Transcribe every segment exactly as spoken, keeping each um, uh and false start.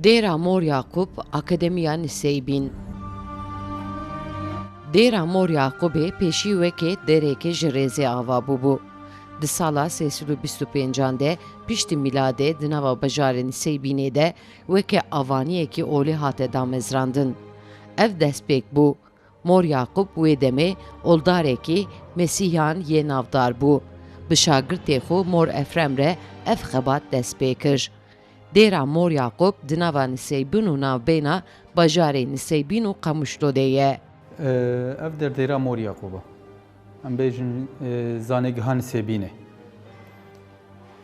Dêra Mor Yaqûb, Akademiya Niseybîn. Dêra Mor Yaqûbê pêşî weke dêreke ji rêzê ava bûbû. Di sala sê sed û bîst û pêncan de piştî mîladê di nava bajarê Niseybînê de weke avaniyekî olî hate damezrandin. Ev destpêk bû. Mor Yaqûb wê demê oldarekî Mesîhiyan yê navdar bû. Bi şagirtê xwe Mor Efrem re ev xebat dest pê kir. Dêra Mor Yaqûb di nava Niseybîn û navbeyna bajarê Niseybîn û Qamişlo de ye. Ev der dêra Mor Yaqûb e. Em bêjin, e, zanîngeha Nisêbînê.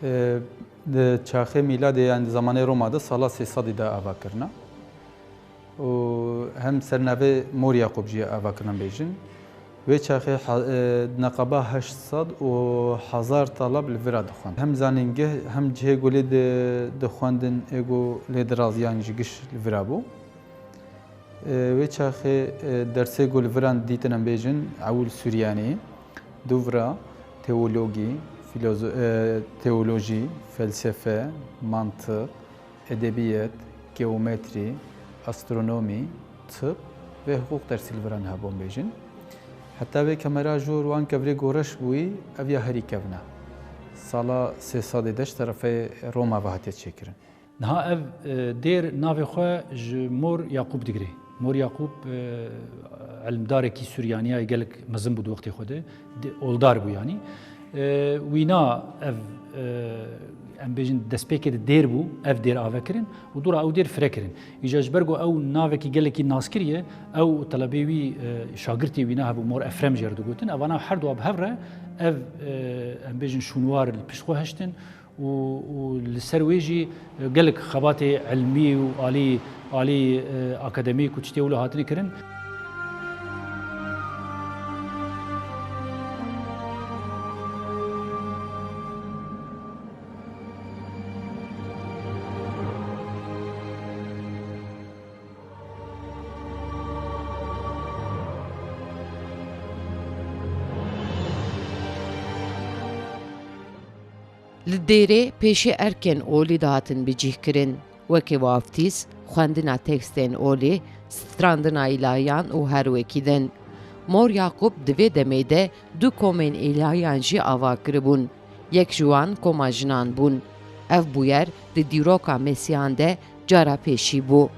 E, di çaxê mîladê, yani di zamanê Roma de sala sê sedî de ava kirine. Û hem ser navê Mor Yaqûb jî ava kirine bêjin. Wê çaxê ha-, e, neqeba heşt sed û hezar talab li vira dixwend. Hem zanîngeh, hem cihê ku lê di-, dixwendin, ê ku lê diraziyan ji giş li vira bû. E, wê çaxê, e, dersê ku li viran dîtin em bêjin, ewil Suryanî, dû vira teologî, filozo-, e, teolojî, felsefe, mantiq, edebiyat, geometrî, astronomî, tib ve hiqûq dersî li viran hebûn bêjin. Heta vê kemera jor wan kevirê goreş bûyî, ev ya herî kevn e. Sala sê sedê de ji terefê Roma ve hatiye çêkirin. Niha ev, e, dêr navê xwe ji Mor Yaqûb digire. Mor Yaqûb, e, ilmdarekî Suryaniyayê gelek mezin bû di wextê xwe de. De, oldar bû yanî. E, wîna ev, e, em bêjin destpêkê de dêr bû, ev dêr ave kirin û dûra ew dêr fire kirin. Îja ji ber ku ew navekî gelekî naskirî ye, ew û telebê wî, e, şagirtê wîna hebû, Mor Efrem jê re digotin. Evana her du bi hev re ev, e, em bêjin şûnwar li pişt xwe hiştin. û, û li ser wê jî gelek xebatê ilmî û alî, alî, e, akademîk û tiştê wilo hatine kirin. Li dêrê pêşî erkên olî dihatin bicihkirin, wekî waftîz, xwendina tekstên olî, strandina îlahiyan û her wekî din. Mor Yaqûb di vê demê de du komên îlahiyan jî ava kiribûn. Yek ji wan koma jinan bûn. Ev bûyer di dîroka Mesîhan de cara pêşî bû.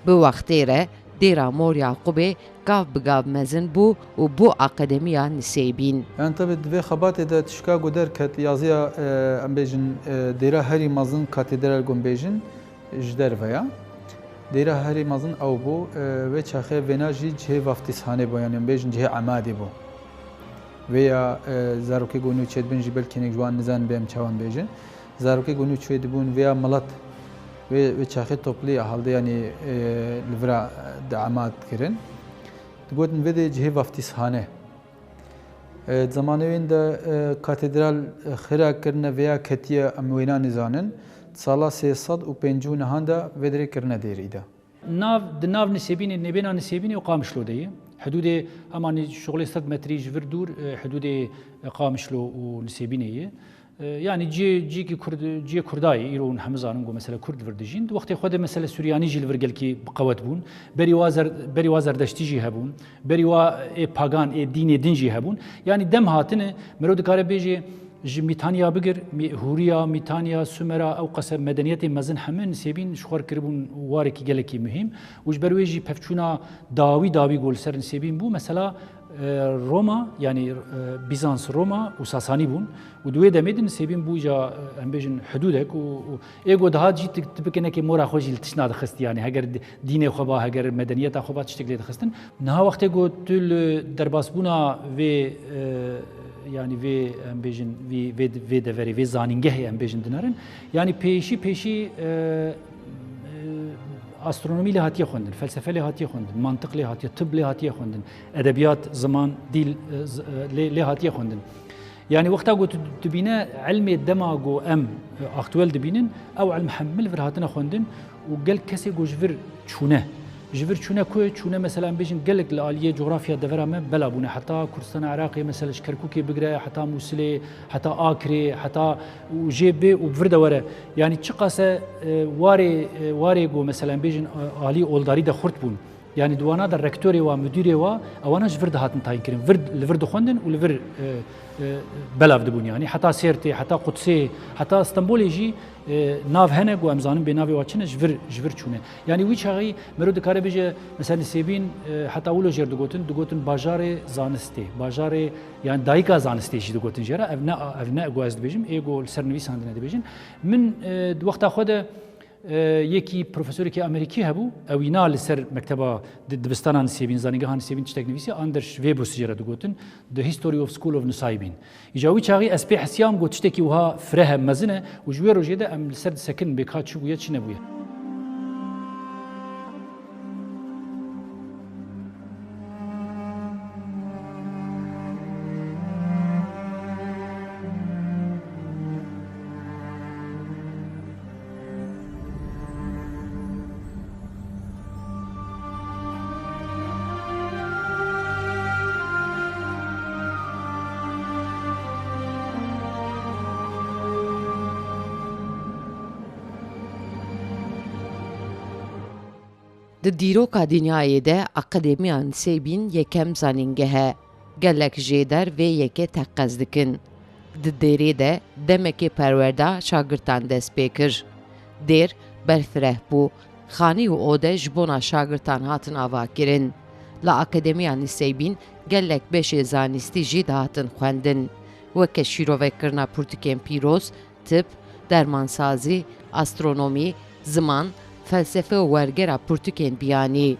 Bi wextê re dêra Mor Yaqûbê gav bi gav mezin bû û bû Akademiya Nisêbîn. Yan tabi di vê xebatê de tişka ku derket yaziya, e, em bêjin, e, dêra herî mezin katedral ku em bêjin ji derve ya. Dêra herî mezin ew bû, e, wê çaxê vêna jî cihê vaftîshanê bû, yanî em bêjin cihê emadê bû. Vê ya, e, zarokê ku nû çêdibin jî belkî hinek ji wan nizanin bê em çawan bêjin. Zarokê ku nû çêdibûn vê ya milet, wê, wê çaxê toplî haldê, yanî, e, li vira, e, di emat kirin. Digotin vê dê cihê vaftîshane. E, di zamanê wên de, e, katedral, e, xira kirine vê ya ketiye em wêna nizanin. Di sala sê sed û pêncî û nehan de vê dirê kirine dêrî de. Nav, di nav Nisêbînê, nêbêna Nisêbînê û Qamişlo de ye. Hidûdê hemanî şixulê sed metrî ji vir dûr, e, hidûdê, e, Qamişlo û Nisêbînê ye. E, yanî cihê, cihekî Kurd, cihê Kurda ye, îro hûn hemû zanin ku mesela Kurd li vir dijîn. Di wextê xwe de mesela Suryanî jî li vir gelkî bi qewet bûn. Berî wa Zer-, berî wa Zerdeştî jî hebûn. Berî wa ê pagan, ê dînê din jî hebûn. Yanî dem hatine, mero dikare bêje, ji Mîtanya bigir, Mî-, Hûriya, Mîtanya, Sumera, ew qese medeniyetê mezin hemû Nisêbîn ji xwe re kiribûn warekî gelekî muhîm û ji ber wê jî pevçûna dawî dawî ku li ser Nisêbîn bû, mesela, e, Roma, yanî, e, Bîzans, Roma û Sasanî bûn û di wê demê de Nisêbîn bû îca, e, em bêjin hidûdek û, û ê ku dihat jî tu, tu bikinekê mora xwe jî li tişt nadixist, yanî heger di-, dînê xwe ba, heger medeniyeta xwe ba tiştek lê dixistin. Niha wextê ku tu li derbasbûna vê, e, yanî vê, em bêjin, vî, vê, vê deverê, vê zanîngehê, em bêjin, dinerin, yanî pêşî pêşî, e, e, astronomî lê hatiye xwendin, felsefe lê hatiye xwendin, mantiq lê hatiye, tib lê hatiye xwendin, edebiyat, ziman, dîl, e, z-, e, lê, lê hatiye xwendin. Yanî wexta ku tu dibîne ilmê dema ku em, e, aktuel dibînin, ew ilm hemû li vir hatine xwendin û gelek kesê ku ji vir çûne. Ji vir çûne ku çûne, mesela, em bêjin, gelek li aliyê cografya devera me bela bûne. Heta Kurdistana Iraqê, mesela, ji Kerkûkê bigire, heta Mûsilê, heta Akrê, heta û jê bê û bi vir de were. Yanî çiqas e, warê, e, warê ku, mesela, em bêjin, e, alî oldarî de xurt bûn. Yanî di wana de rektorê wa, müdîrê wa, ewana ji vir dihatin tayîn kirin. Vir, li vir dixwendin û li vir, e, e, belav dibûn. Yanî heta Sêrtê, heta Qudsê, heta Stenbolê jî, e, nav hene ku em zanin bê navê wa çi ne, ji vir, ji vir çûne. Yanî wî çaxî mero dikare bêje, mesela Nisêbîn, e, heta wilo jêr digotin, digotin bajarê zanistê, bajarê, yanî dayika zanistê jî digotin jê re. Ev ne, ev ne ku ez dibêjim, ê ku li ser nivîsandine dibêjin. Min, e, di wexta xwe de, e, yekî profesorekî Amerîkî hebû, ewîna li ser mekteba di-, dibistana Nisêbîn, zanîngeha Nisêbîn tiştek nivîsî, Anders Webus jê re digotin, The History of School of Nusaybin. Îca wî çaxî ez pê hesiyam got tiştekî wiha fireh e, mezin e û ji wê rojê de em li ser disekinin bê ka çi bûye, çi nebûye. Di dîroka dinyayê de Akademiya Nisêbîn yekem zanîngeh e. Gelek jêder vê yekê teqez dikin. Di dêrê de demekê perwerda şagirtan dest pê kir. Dêr berfireh bû. Xanî û ode ji bona şagirtan hatin avakirin. Li Akademiya Nisêbîn gelek beşê zanistî jî dihatin xwendin. Weke şîrovekirina pirtûkên pîroz, tib, dermansazî, astronomî, ziman, felsefe û wergera pirtûkên biyanî.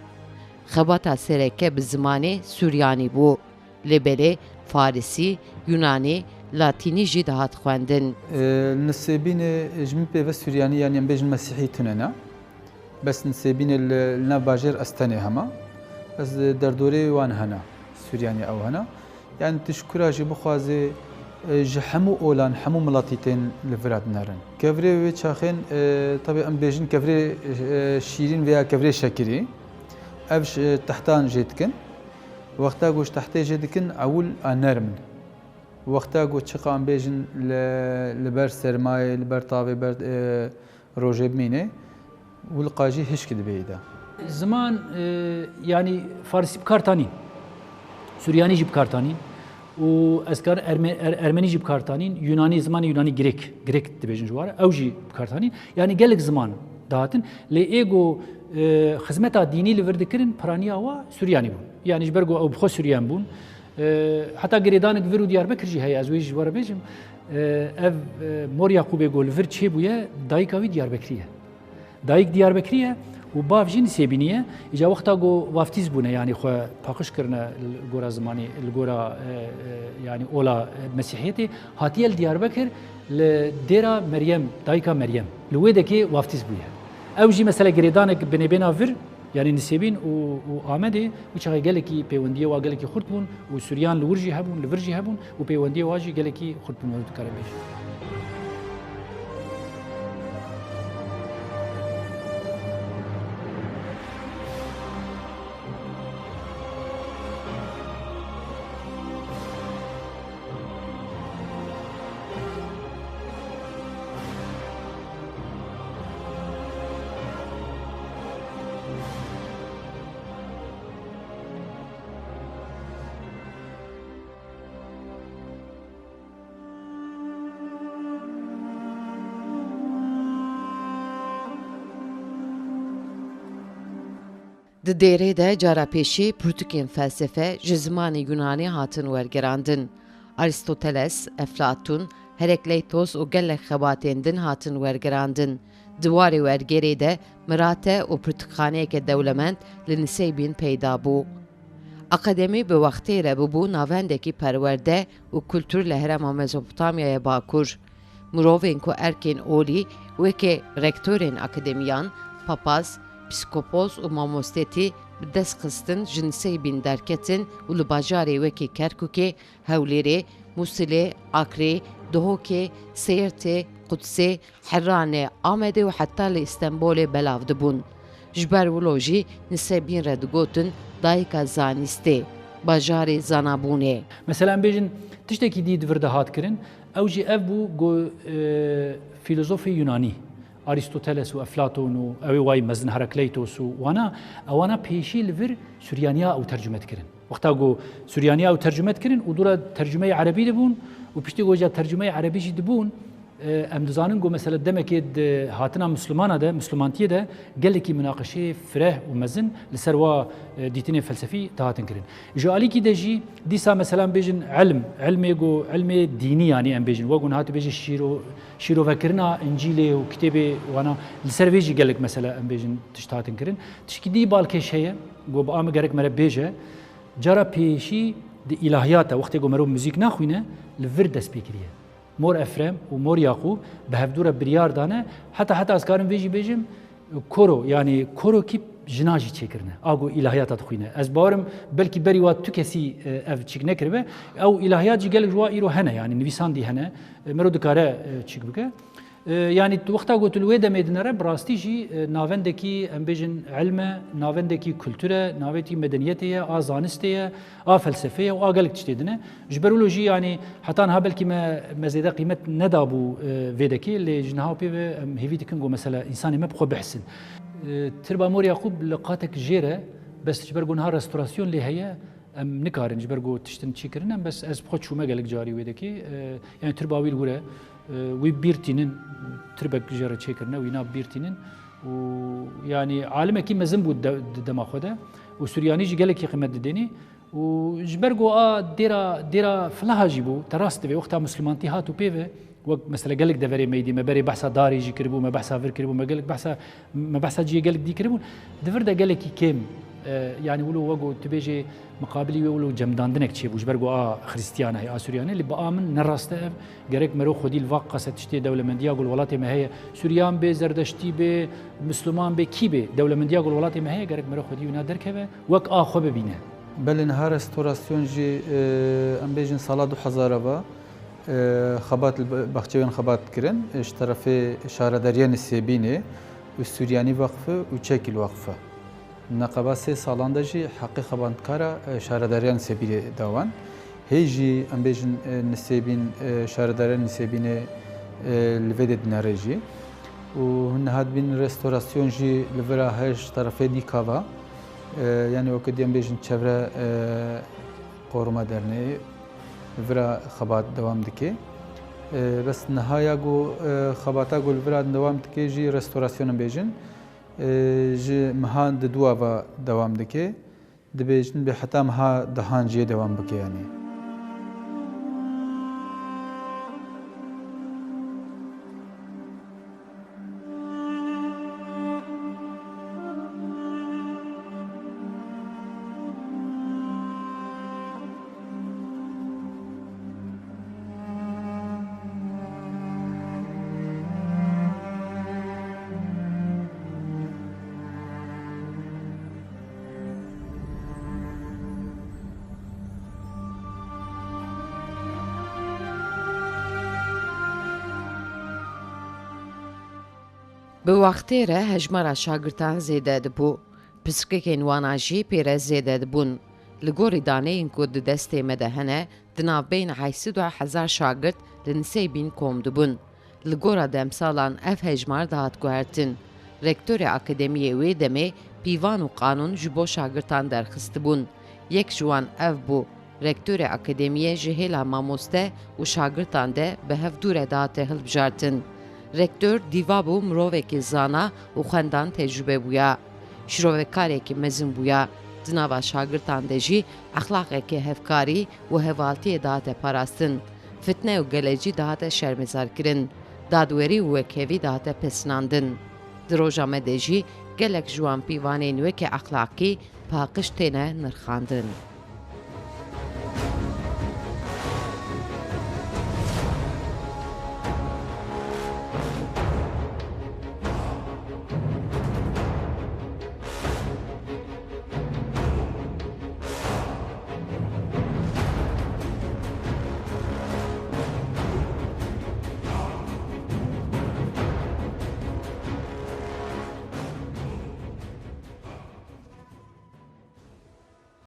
Xebata sereke bi zimanê suryanî bû. Lê belê farisî, yunanî, latînî jî dihat xwendin. Li Nisêbînê ji min pê ve suryanî, yanî em bêjin mesîhî tune ne. Bes Nisêbînê li, li nav bajêr ez tenê hema. Ez derdorê wan hena, suryanî ew hena. Yanî tu ji kura jî bixwazê, e, ji hemû olan, hemû miletîtên li vira dinerin. Kevirê wê çaxên, e, tabî em bêjin kevirê, e, şîrîn veya kevirê şekirî. Ev ji tehtan jê dikin. Wexta ku ji tehtê jê dikin, ewil a nerm in. Wexta ku çiqa em bêjin li, li ber sermayê, li ber tavê, ber, e, rojê bimîne, wilqa jî hişk dibe îda. Ziman, e, yanî farisî bi kar tanîn, suryanî jî bi kar tanîn û ez karim erme-, er-, ermenî jî bi kar tanîn, yunanî, zimanê yunanî, grek, grek dibêjin ji wan re, ew jî bi kar tanîn. Yanî gelek ziman dihatin, lê ê ku, e, xizmeta dînî li vir dikirin, piraniya wa suryanî bûn. Yanî ji ber ku ew bi xwe suryan bûn, e, heta girêdanek vir û Diyarbekir jî heye, ez wê jî ji we re bêjim. E, ev, e, Mor Yaqûbê ku li vir çêbûye, dayika wî Diyarbekirî ye. Dayik Diyarbekirî ye û bav jî Nisêbînî ye. Îca wexta ku vaftîz bûne, yanî xwe paqij kirine li gora zimanî, li gora, e, e, yanî ola, e, mesîhiyetê, hatiye li Diyarbekir li dêra Meryem, dayika Meryem. Li wê dekê vaftîz bûye. Ew jî mesela girêdanek binêbêna vir, yanî Nisêbîn û, û Amedê, wî çaxê gelekî pêwendiyê wa gelekî xurt bûn û suryan li wir jî hebûn, li vir jî hebûn û pêwendiyê wa jî gelekî xurt bûn, wek dikare bêjin. Di dêrê de cara pêşî pirtûkên felsefe ji zimanê yunanî hatin wergerandin. Aristoteles, Eflatûn, Herekleytos û gelek xebatên din hatin wergerandin. Di warê wergerê de mirate û pirtûkxaneyeke dewlemend li Nisêbîn peyda bû. Akademî bi wextê re bûbû navendekî perwerde û kultur li herêma Mezopotamyaya Bakur. Mirovên ku erkên olî weke rektorên akademiyan, papaz, pîskopos û mamostetî bi dest xistin ji Nisêbîn derketin û li bajarê wekî Kerkûkê, Hewlêrê, Mûsilê, Akrê, Duhokê, Sêrtê, Qudsê, Heranê, Amedê û heta li Îstenbolê belav dibûn. Ji ber wilo jî Nisêbîn re digotin dayika zanîstê, bajarê zanabûnê. Mesela em bêjin tiştekî dî di vir de hat kirin, ew jî ev bû ku, e, fîlozofê Yunanî, Aristoteles û Eflaton û ew ê wayî mezin Herakleitos û wana, ewana pêşî li vir Suryaniya ew tercûme dikirin. Wexta ku Suryaniya ew tercûme dikirin û dûra tercûmeyê Erebî dibûn û piştî ku jî tercûmeyê Erebî jî dibûn, e, em dizanin ku mesela demekê di hatina Mislimana de, Mislimantiyê de gelekî minaqeşeyê fireh û mezin li ser wa, e, dîtinê felsefî dihatin kirin. Ji alîkî de jî dîsa mesela em bêjin ilm, ilmê ku, ilmê dînî yanî em bêjin, wek hûn hatibêjin şîro-, şîrovekirina Încîlê û kitêbê wana, li ser vê jî gelek mesela em bêjin tişt hatin kirin. Tişkî dî balkêş heye, ku bi a min gerek me re bêje, cara pêşî di îlahiyata, wextê ku merov muzîk naxwîne, li vir dest pê kiriye. Mor Efrem û Mor Yaqûb bi hevdû re biryar dane, heta, heta ez karim vê jî bêjim, koro, yanî korokî jina jî çêkirine. A ku îlahiyata dixwîne. Ez bawerim belkî berî wa tu kesî, e, ev çîk nekiribe. Ew îlahiyat jî gelek ji wa îro hene, yanî nivîsandî hene. E, mero dikare, e, çîk bike. E, yanî tu wexta ku tu li wê demê dinere, bi rastî jî, e, navendekî, em bêjin, ilm e, navendekî kultur e, navendekî medeniyetê ye, a zanistê ye, a felsefê ye û a gelek tiştê din e. Ji ber wilo jî, yanî heta niha belkî me, me zêde qîmet nedabû, e, vê dekê, lê ji niha pê ve em hêvî dikin ku mesela însanê me bi xwe bihisin. E, Tirba Mor Yaqûb li qatek jêr e, bes ji ber ku niha restorasyon lê heye, em nikarin ji ber ku tiştin çî kirine, bes ez bi xwe çûme gelek carî wê dekê. E, yanî tirba wî li wir e, e, wî bîr tînin, tirbek jê re çêkirine, wî na bîr tînin. Û yanî alimekî mezin bû de-, di dema xwe de. Û Suryanî jî gelekî qîmet didênî. Û ji ber ku a dêra, dêra Filaha jî bû, te rast divê, wexta Mislimantî hat û pê ve, wek mesela gelek deverê me yî dî, me berê behsa darê jî kiribû, me behsa vir kiribû, me gelek behsa, me behsa cihê gelek dî kiribûn. Di vir de gelekî kêm, e, yanî wilo wek ku tu bêjê miqabilî wê wilo cemdandinek çêbû, ji ber ku a Xrîstiyan e, a Suryan e, lê bi a min ne rast e ev, gerek mero xwedî li va qase tiştê dewlemendiya ku li welatê me heye, Suryan bê, Zerdeştî bê, Misliman bê, kî bê, dewlemendiya ku li welatê me heye, gerek mero xwedî wîna derkeve, wek a xwe bibîne. Belê niha restorasyon jî, e, em bêjin sala du hezar ve, e, xebat li be-, baxçeyên xebat kirin, e, ji terefê Şaredariya Nisêbînê û Suryanî Vakfı û Çekil Vakfı. Neqeba sê salan de jî heqê xebatkara, e, Şaredariya Nisêbînê da wan. Hê jî em bêjin, e, Nisêbîn, e, Şaredariya Nisêbînê, e, li vê de dinere jî. Û hûn niha dibînin restorasyon jî li vira her ji terefê dîka ve. E, yanî weke dî em bêjin çevre, e, Koruma Derneği li vira xebat dewam dike. E, bes niha ya ku, e, xebata ku li vira dewam dike jî restorasyon em bêjin, e, ji meha di dua ve dewam dike. Dibêjin bê heta meha dehan jê dewam bike yanî. Bi wextê re hejmara şagirtan zêde dibû. Pirsgirêkên wana jî pê re zêde dibûn. Li gorî daneyên ku di destê me de hene, di navbeyna heşt sed û hezar şagirt li Nisêbîn kom dibûn. Li gora demsalan ev hejmar dihat guhertin. Rektorê akademiyê wê demê pîvan û qanûn ji bo şagirtan derxistibûn. Yek ji wan ev bû. Rektorê akademiyê ji hêla mamoste û şagirtan de bi hevdû re dihate hilbijartin. Rektor dîva bû mirovekî zana û xwendan tecrûbe bûya. Şirovekarekî mezin bûya. Di nava şagirtan de jî exlaqekî hevkarî û hevaltiyê dihate parastin. Fitne û gelecî dihate şermezarkirin. Dadwerî û wekhevî dihate pesinandin. Di roja me de jî gelek ji wan pîvanên weke exlaqî paqij têne nirxandin.